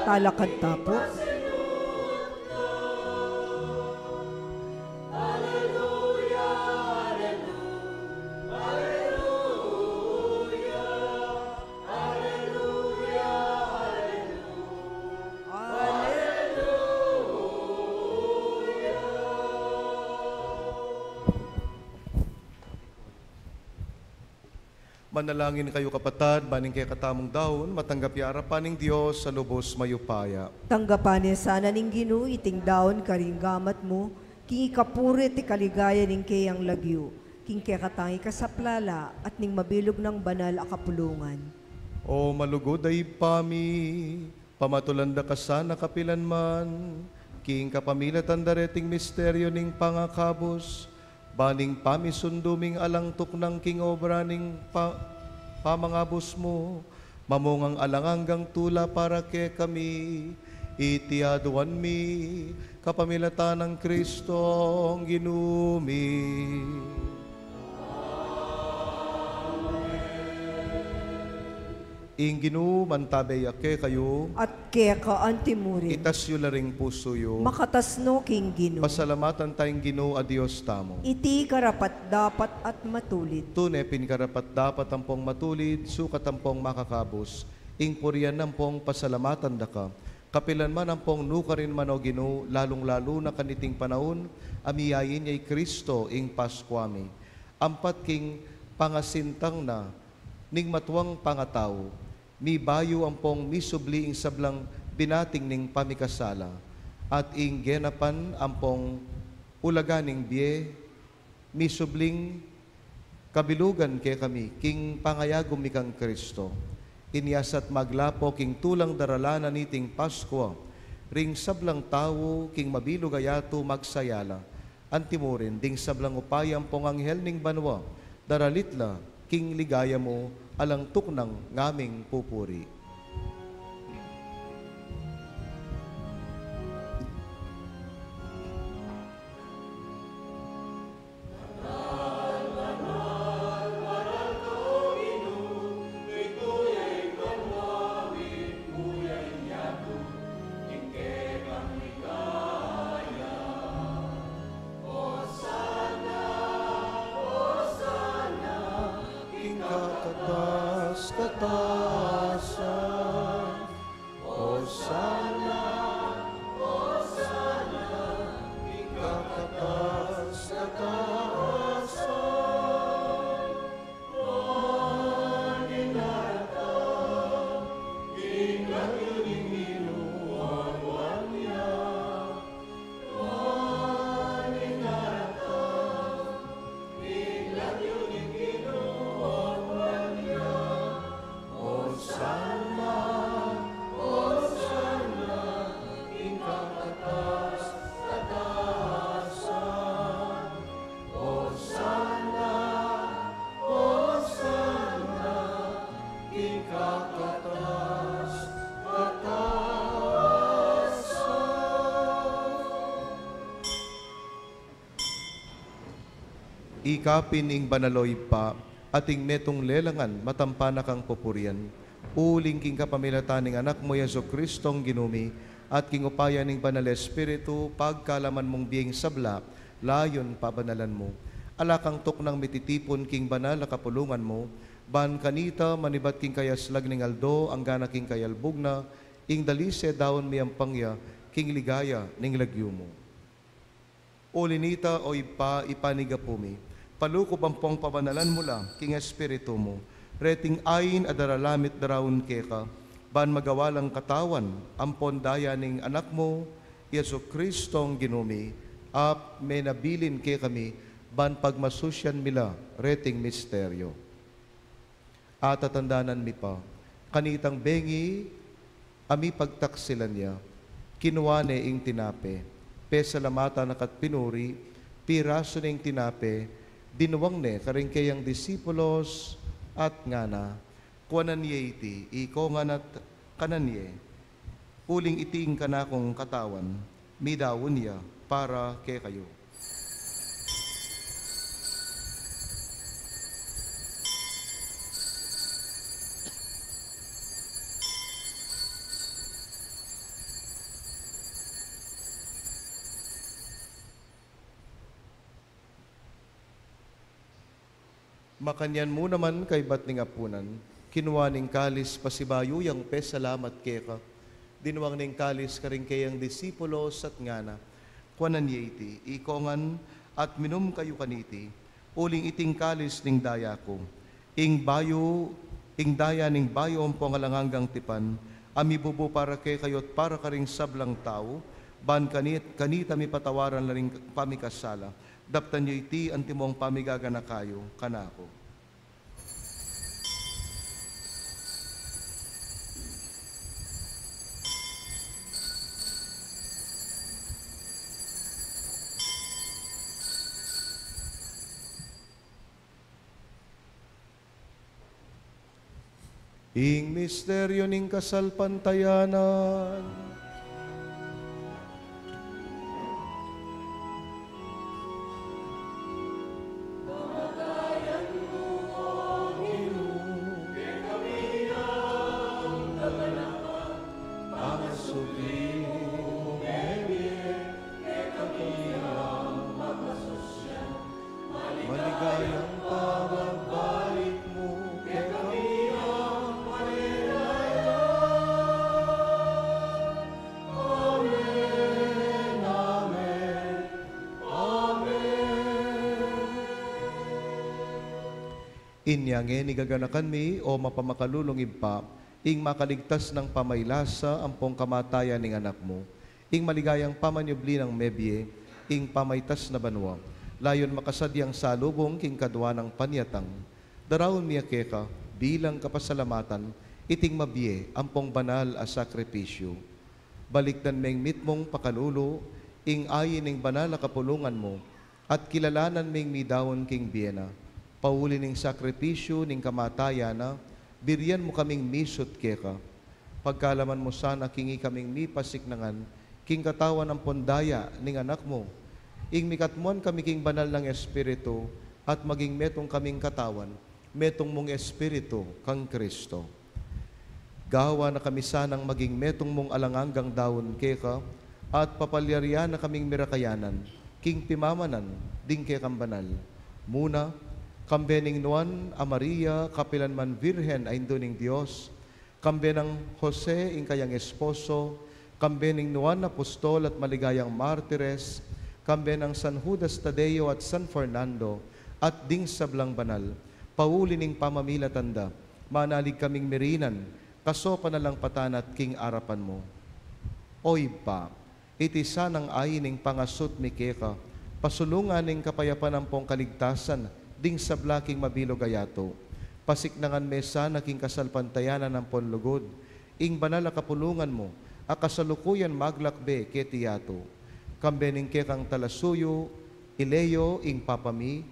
Talakad ta pu. Manalangin kayu, kapatad, ban ing kekatamung daun matanggap ya arapan ning Dios a lubus mayupaya. Tanggapan na sana ning Ginu iting daun karing gamat mu, king ikapuri at ikaligaya ning keyang lagyu, king kekatang ikasaplala at ning mabilug nang banal a kapulungan. O malugud a Ibpa mi, pamatulan da ka sana kapilan man, king kapamilatan da reting misteryu ning pangakabus, Ban ing pamisundu ming alang tuknang king obra ning pa-, pamangabus mu, mamungang alang anggang tula para kekami. Iti aduan mi kapamilatan nang Kristong Ginu mi. Ing Ginu mantabe ya kekayu. At keka antimurin. Itas yu la ring pusu yu. Makatas no king Ginu. Pasalamatan ta ing Ginu a Dios tamu. Iti karapat-dapat at matulid. Tune pin karapat-dapat ampong matulid, sukat ampong makakabus, ing purian ampong pasalamatan da ka. Kapilan man ampong nukarin man, o Ginu, lalung-lalu na kaniting panaun a miyain ya i Kristo ing Paskua mi. Ampat king pangasintang na ning matuang pangatau, mibayu ampong misubli ing sablang binating ning pamikasala, at ing genapan ampong ulaga ning bie, misubling kabilugan kekami king pangayagum mi kang Kristo. Inya sa't maglapo king tulang daralan na niting Paskua, ring sablang tau king mabilug a yatu magsaya la. Antimurin ding sablang upaya ampong anghel ning banua, daralit la king ligaya mu alang tuknang ngaming pupuri. Ing kakatas-katasan. Hosana, Hosana, ing kakatas-katasan. Maninarata, ing lagyu ning Ginu, aduan ya. Ika pin ing banal, o Ibpa, at ing metung lelangan matampa na kang pupurian, uling king kapamilatan ning Anak mu, Jesu-Cristong Ginu mi, at king upaya ning Banal Espiritu, pagkalaman mung bie ing sabla, layun pabanalan mu. Ala kang tuknang mititipun king banal a kapulungan mu, ban kanita manibat king kayaslag ning aldo, anggana king kayalbug na, ing dalise daun miyampang ya king ligaya ning lagyu mu. Uli nita, o Ibpa, ipanigapu mi, palukub ampong pabanalan mu la king Espiritu mu reting ain a daralamit daraun keka, ban magawa lang katawan ampon daya ning Anak mu, Jesu-Cristong Ginu mi, a menabilin kekami, ban pagmasusian mi la reting misteryo. Atatandanan mi pa, kanitang bengi a mipagtaksilan ya, kinua ne ing tinape, pesalamatan na ka't pinuri, pirasu ne ing tinape, dinuang ne karing keyang disipulos, at ngana, kuanan ye iti, ikongan at kanan ye, uling iti ing kanakung katawan, midaun ya para kekayu. Makanyan mu naman kaybat ning apunan, kinua ne ing kalis pasibayu yang pesalamat keka, dinuang ne ing kalis karing keyang disipulos at ngana, kuanan ye iti, ikongan at minum kayu kaniti, uling iti ing kalis ning daya ku, ing bayu, ing daya ning bayu ampong alang anggang tipan, a mibubu para kekayu at para karing sablang tau, ban kanit-, kanita mipatawaran la ring pamikasala. Daptan yu iti antimong pamigaganaka yu kanaku. Ing misteryo ning kasalpantayanan. Maligayang pagbalik mu kekami. Amen, amen, amen. Inya ngeni gaganakan mi, o mapamakalulung Ibpa, ing makaligtas nang pamailasa ampong kamatayan ning Anak mu, ing maligayang pamanyubli nang mebie, ing pamaitas na banua, layun makasadyang salubung king kadua nang panyatang. Daraun mi ya keka, bilang kapasalamatan, iting mabie ampong banal a sakripisyu. Balikdan meng mitmung pakalulu ing ain ning banal a kapulungan mu, at kilalanan ming midaun king bie na. Pauli ning sakripisyu ning kamatayan na, birian mu kaming misut keka. Pagkalaman mu sana king ikaming mipasiknangan king katawan ampon daya ning Anak mu, ing mikatmuan kami king banal nang Espiritu, at maging metung kaming katawan, metung mung Espiritu kang Kristo. Gawa na kami sanang maging metung mung alang anggang daun keka, at papalyarian na kaming mirakayanan king pimamanan ding kekang banal. Muna, kambe ning nuan a Maria, kapilan man Virgen a Indu ning Dios, kambe nang Jose, ing kayang esposo, kambe ning nuan apostol at maligayang martires, kambe nang San Judas Tadeo at San Fernando, at ding sablang banal, pauli ning pamamilatan da, manalig kaming mirinan, kasopan na lang patanat king arapan mu. O Ibpa, iti sanang ain ning pangasut mi keka, pasulungan ning kapayapan ampong kaligtasan ding sabla king mabilug a yatu. Pasiknangan me sana king kasalpantayanan ampon lugud ing banal a kapulungan mu, a kasalukuyan maglakbe keti yatu. Kambe ning kekang talasuyu, i Leo ing Papa mi,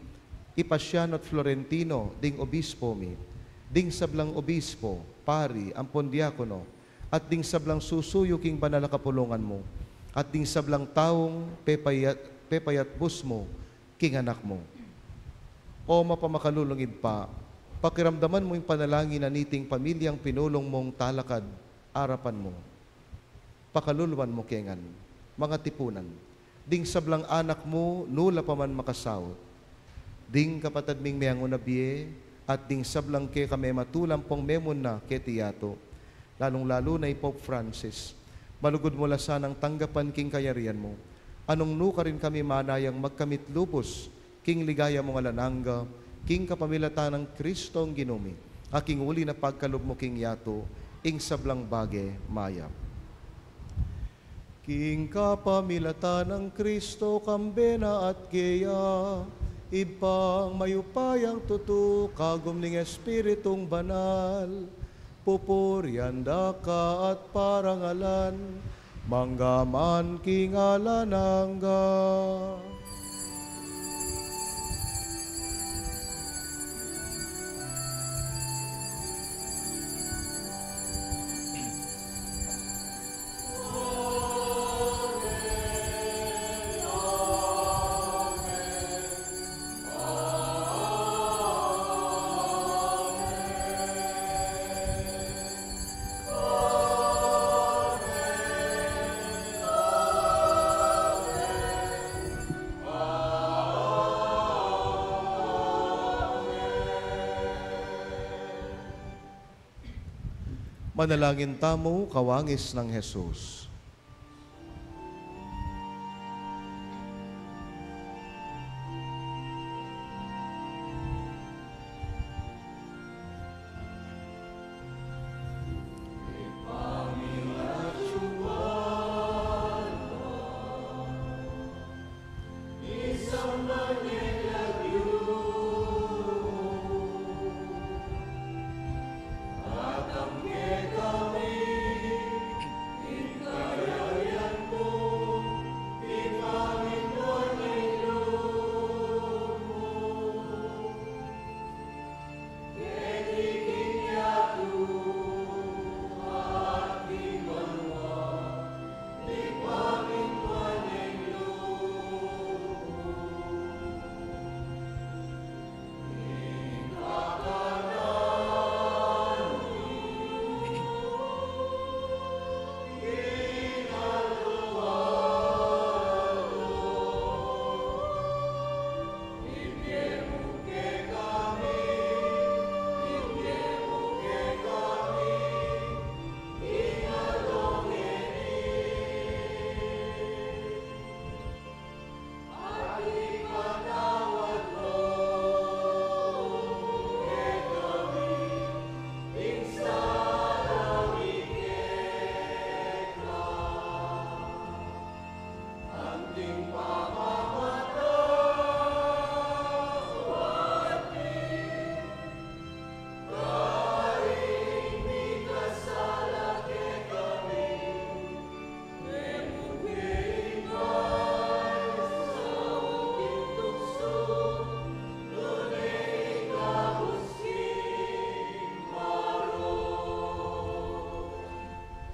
i Pasiano at Florentino ding obispo mi, ding sablang obispo, pari, ampon diakono, at ding sablang susuyu king banal a kapulungan mu, at ding sablang taung pepayat, pepayatbus mu king Anak mu. O mapamakalulung Ibpa, pakiramdaman mu ing panalangin na niting pamilyang pinulung mung talakad arapan mu. Pakaluluan mu kengan, mangatipunan, ding sablang anak mu, nu la pa man makasaut, ding kapatad ming meangun a bie, at ding sablang keka mematulang pong memunna keti yatu, lalung-lalu na i Pope Francis. Malugud mu la sanang tanggapan king kayarian mu, a nung nu karin kami manayang magkamit lubus king ligaya mung alang angga, king kapamilatan nang Kristong Ginu mi, a king uli na pagkalub mu king yatu ing sablang bage mayap. King kapamilatan nang Kristo, kambe na at keya, Ibpang mayupayang tutu, kagum ning Espiritung Banal, pupurian da ka at parangalan, mangga man king alang angga. Manalangin tamu, kawangis nang Jesus.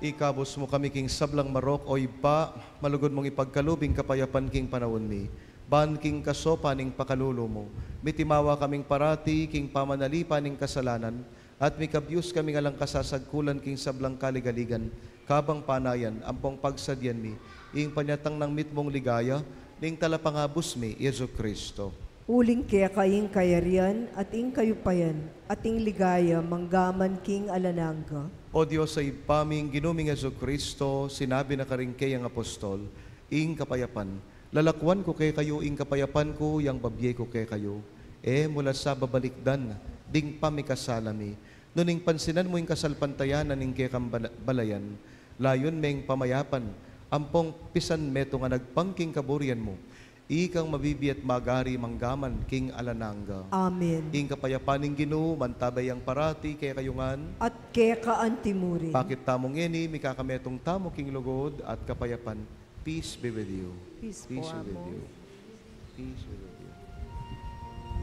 Ikabus mu kami king sablang marok, O Ibpa, malugud mung ipagkalub ing kapayapan king panaun mi. Ban king kasopan ning pakalulu mu, mitimawa kaming parati king pamanalipan ning kasalanan, at mikabyus kaming alang kasasagkulan king sablang kaligaligan, kabang panayan ampong pagsadyan mi ing panyatang nang mitmung ligaya ning Talapangabus mi, Jesu-Cristo. Uling keka ing kayarian, at ing kayupayan, at ing ligaya, manggaman king alang angga. O Dios a Ibpa mi, ing Ginu ming Jesu-Cristo, sinabi na karing keyang apostol, ing kapayapan, lalakwan ku kekayu, ing kapayapan ku yang babie ku kekayu. E mu la sa babalikdan ding pamikasala mi, nune ing pansinan mu ing kasalpantayanan ning kekang bala-, balayan, layun meng pamayapan, ampong pisan metung a nagpang king kaburian mu, ikang mabibie at magari manggaman king alang angga. Amen. Ing kapayapan ning Ginu mantabe yang parati kekayu ngan. At keka antimurin. Pakit tamu ngeni, mikakametung tamu king lugud at kapayapan. Peace be with you. Peace po, Amo. Peace be with you. Peace be with you.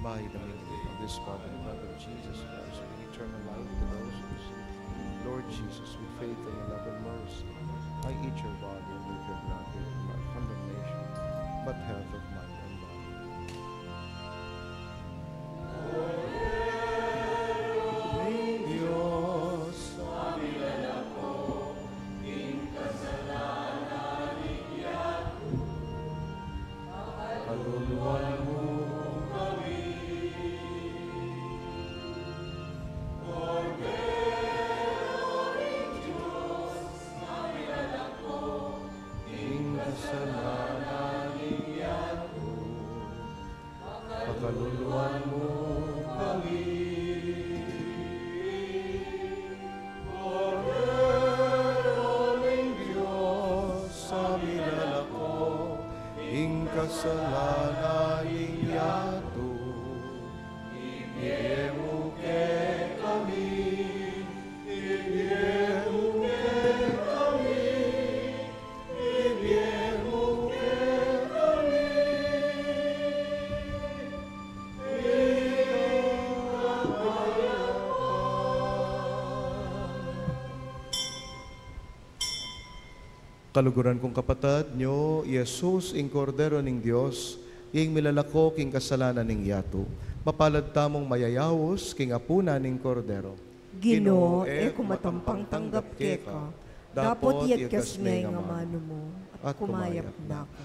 By the means of this body and blood of Jesus Christ, bring eternal life to those who receive. Lord Jesus, with faith and love and mercy, I eat your body and drink your blood, with no condemnation, but health of mind and body. Dios, kaluluan mu kami. Kordero ning Dios, ing kasalanan ning yatu, pakaluluan mu kami. Kordero ning Dios, a milalako ing kasalanan ning yatu, ibie mu kekami, ibie mu kekami, ibie mu kekami. Kaluguran kung kapatad, nyo i Jesus, ing Kordero ning Dios, ing milalako king kasalanan ning yatu. Mapalad tamung mayayaus king apunan ning Kordero. Ginu, e ku matampang tanggap keka, dapot iyadyas me ing amanu mu, at kumayap na ku.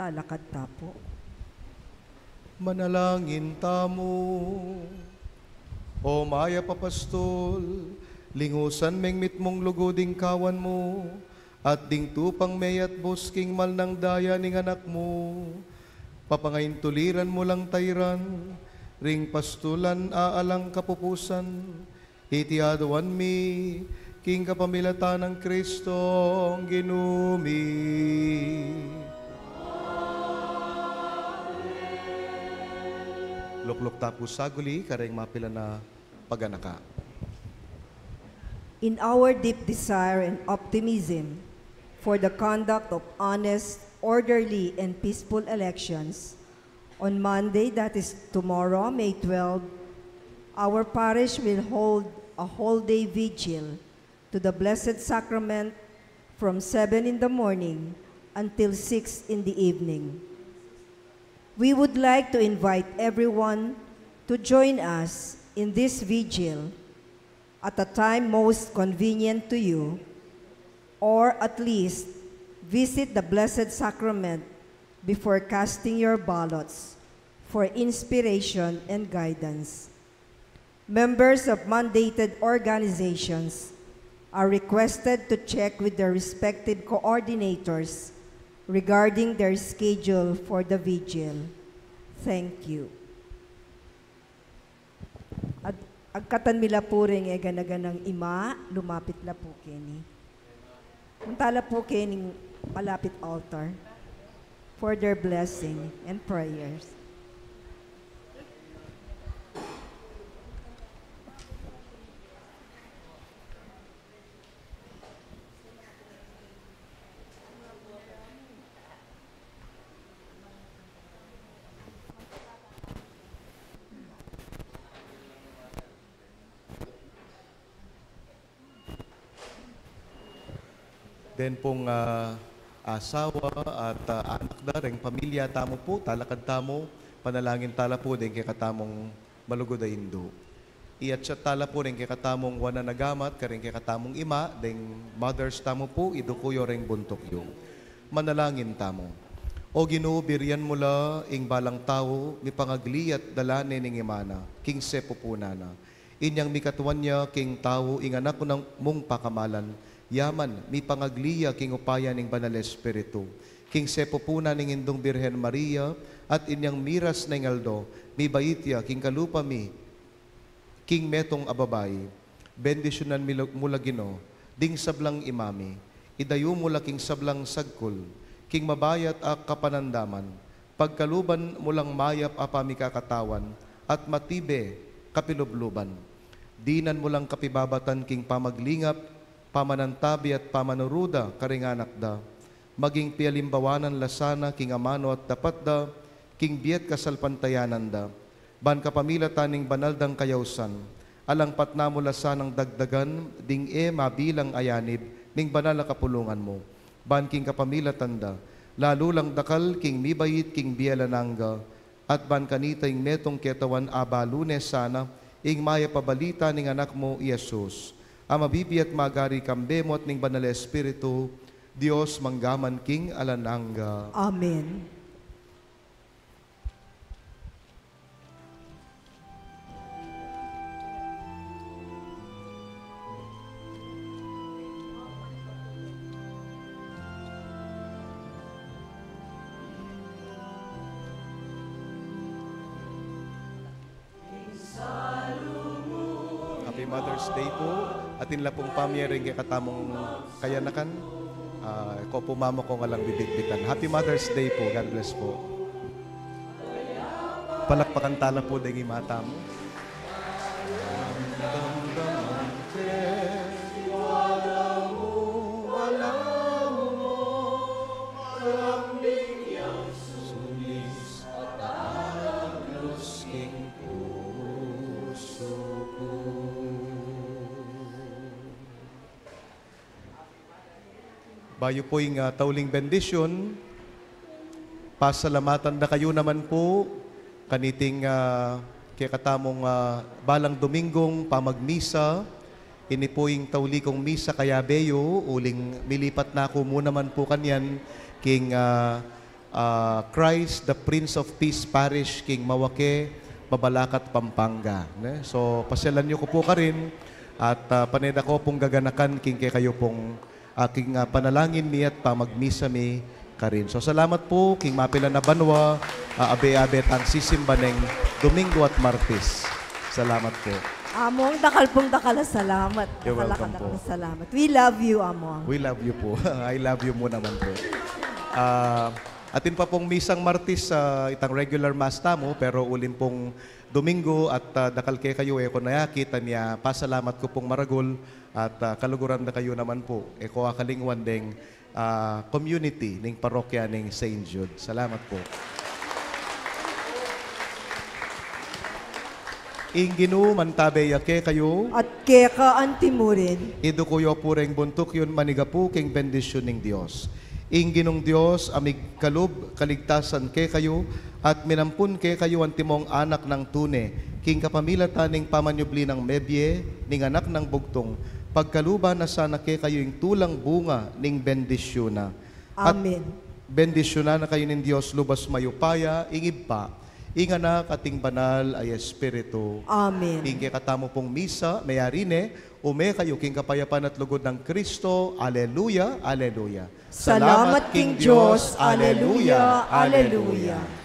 Talakad ta pu. Manalangin tamu. O mayap a pastul, lingusan meng mitmung lugud ing kawan mu, at ding tupang meyatbus king mal nang daya ning Anak mu, papangaintuliran mu lang tairan ring pastulan a alang kapupusan. Iti aduan mi king kapamilatan nang Kristong Ginu mi. Lukluk ta pu saguli kareng mapilan a paganaka. In our deep desire and optimism for the conduct of honest, orderly, and peaceful elections, on Monday, that is tomorrow, May twelve, our parish will hold a whole day vigil to the Blessed Sacrament from seven in the morning until six in the evening. We would like to invite everyone to join us in this vigil at a time most convenient to you, or at least visit the Blessed Sacrament before casting your ballots for inspiration and guidance. Members of mandated organizations are requested to check with their respective coordinators regarding their schedule for the vigil. Thank you. At agkatan mi la pu ring e gana-ganang ima, lumapit la pu keni. Punta la pu kening malapit altar for their blessing and prayers. Den pung, ah, asawa at, ah, anak da, reng pamilya tamu pu, talakad tamu, panalangin tala pu deng kekatamung malugud a indu. Iyatsat tala pu deng kekatamung wanan a gamat, kareng kekatamung ima, deng mothers tamu pu, iduku yu reng buntuk yu. Manalangin tamu. O Ginu, birian mu la ing balang tau, mipangagli at dala ne ning ima na, king sepupunan na. Inyang mikatuan ya king tau ing Anak mung pakamalan, yaman mipangagli ya king upaya ning Banal Espiritu, king sepupunan ning Indung Birhen Maria, at inyang miras na ing aldo, mibait ya king kalupa mi, king metung a babai. Bendisyunan mi la, mu la Ginu, ding sablang ima mi, idayu mu la king sablang sagkul, king mabayat a kapanandaman, pagkaluban mu lang mayap a pamikakatawan, at matibe kapilubluban. Dinan mu lang kapibabatan king pamaglingap, pamanantabi at pamanuruda karing anak da. Maging pialimbawanan la sana king amanu at dapat da, king bie at kasalpantayanan da. Ban kapamilatan ning banal dang kayausan, alangpat na mu la sanang dagdagan ding e mabilang a yanib ning banal a kapulungan mu. Ban king kapamilatan da, lalu lang dakal king mibait king bie alang angga, at ban kanita ing metung ketawan abalu ne sana ing mayap a balita ning Anak mu i Jesus, a mabibie at magari kambe mu at ning Banal a Espiritu, Dios mangga man king alang angga. Amen. Happy Mother's Day pu. Atin la pung pamye ring kekatamung kayanakan. Ah, ko pu mama ko nga lang bibitbitan. Happy Mother's Day pu. God bless pu. Palakpakan tala pu deng ima tamu. Bayu pu ing, ah, tauling bendisyun, pasalamatan da kayu naman pu kaniting, ah, kekatamung, ah, balang Dominggung pamagmisa. Ini pu ing tauli kung misa kayabe yu, uling milipat na ku mu naman pu kanyan king, ah, ah, Christ the Prince of Peace Parish king Mawaque, Mabalacat, Pampanga, ne? So, pasyalan yu ku pu karin at, ah, pane da ku pung gaganakan king kekayu pung, ah, king, ah, panalangin mi at pamagmisa mi karin. So, salamat pu king mapilan a banua, ah, abe-abe tang sisimba neng Domingo at Martes. Salamat pu. Among, dakal pung dakal a salamat. You're welcome pu. Dakal a salamat. We love you, Among. We love you pu. I love you mu naman pu. Ah, atin pa pung misang Martes, ah, itang regular mass tamu, pero uling pung Domingo at, ah, dakal kekayu e ku na ya akit, anya pasalamat ku pung maragul at, ah, kaluguran da kayu naman pu. E ku akalingwan deng, ah, community ning parokya ning Saint Jude. Salamat pu. Ing Ginu mantabe ya kekayu. At keka antimurin. Iduku yu pu reng buntuk yu, manigapu king bendisyun ning Dios. Ing Ginung Dios a migkalub kaligtasan kekayu, at minampun kekayu antimong anak nang tune, king kapamilatan ning pamanyubli nang mebie ning Anak nang Bugtung, pagkaluban na sana kekayu ing tulang bunga ning bendisyun na. At amen. Bendisyunan na kayu ning Dios lubas mayupaya, ing Ibpa, ing Anak, at ing Banal a Espiritu. Amen. Ing kekatamu pung misa meyari ne. Ume kayu king kapayapan at lugud nang Kristo. Aleluya, aleluya. Salamat king Dios. Aleluya, aleluya.